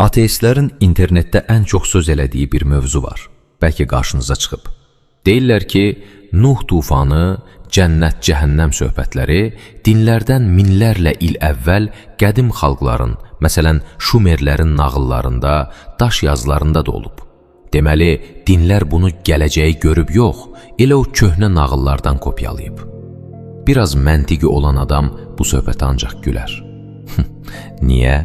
Ateistlərin internetdə ən çox söz elədiyi bir mövzu var. Bəlkə qarşınıza çıxıb. Deyirlər ki, Nuh tufanı, cənnət, cəhənnəm söhbətləri dinlərdən minlərlə il əvvəl qədim xalqların, məsələn, Şumerlərin nağıllarında, daş yazılarında da olub. Deməli, dinlər bunu gələcəyi görüb yox, elə o köhnə nağıllardan kopyalayıb. Biraz məntiqi olan adam bu söhbətə ancaq gülər. Niyə?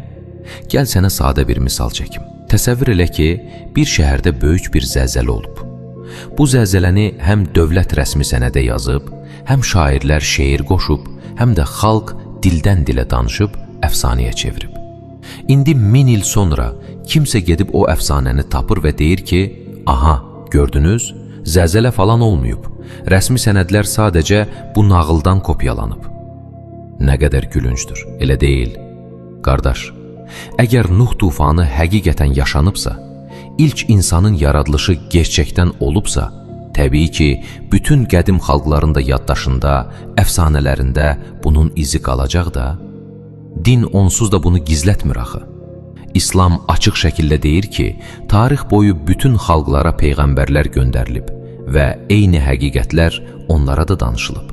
Gəl sənə sadə bir misal çəkim. Təsəvvür elə ki, bir şəhərdə böyük bir zəlzələ olub. Bu zəlzələni həm dövlət rəsmi sənədə yazıb, həm şairlər şeir qoşub, həm də xalq dildən dilə danışıb əfsanəyə çevirib. İndi 1000 il sonra kimsə gedib o əfsanəni tapır və deyir ki, aha, gördünüz, zəlzələ falan olmayıb. Rəsmi sənədlər sadəcə bu nağıldan kopyalanıb. Nə qədər gülüncdür, elə deyil. Qardaş, əgər Nuh tufanı həqiqətən yaşanıbsa, ilk insanın yaradılışı gerçəkdən olubsa, təbii ki, bütün qədim xalqların da yaddaşında, əfsanələrində bunun izi qalacaq da. Din onsuz da bunu gizlətmir axı. İslam açıq şəkildə deyir ki, tarix boyu bütün xalqlara peyğəmbərlər göndərilib və eyni həqiqətlər onlara da danışılıb.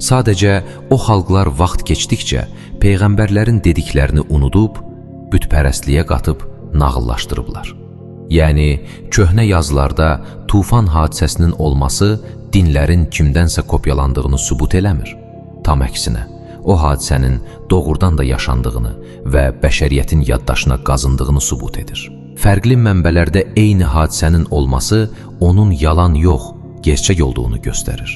Sadəcə o xalqlar vaxt keçdikcə peyğəmbərlərin dediklərini unudub, bütpərəstliyə qatıb nağıllaşdırıblar. Yəni, köhnə yazılarda tufan hadisəsinin olması dinlərin kimdənsə kopyalandığını sübut eləmir. Tam əksinə, o hadisənin doğrudan da yaşandığını və bəşəriyyətin yaddaşına qazındığını sübut edir. Fərqli mənbələrdə eyni hadisənin olması onun yalan yox, gerçək olduğunu göstərir.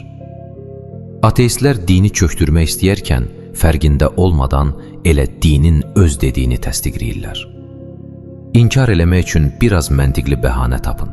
Ateistlər dini çöktürmək istəyərkən fərqində olmadan elə dinin öz dediyini təsdiqləyirlər. İnkar eləmək üçün biraz məntiqli bəhanə tapın.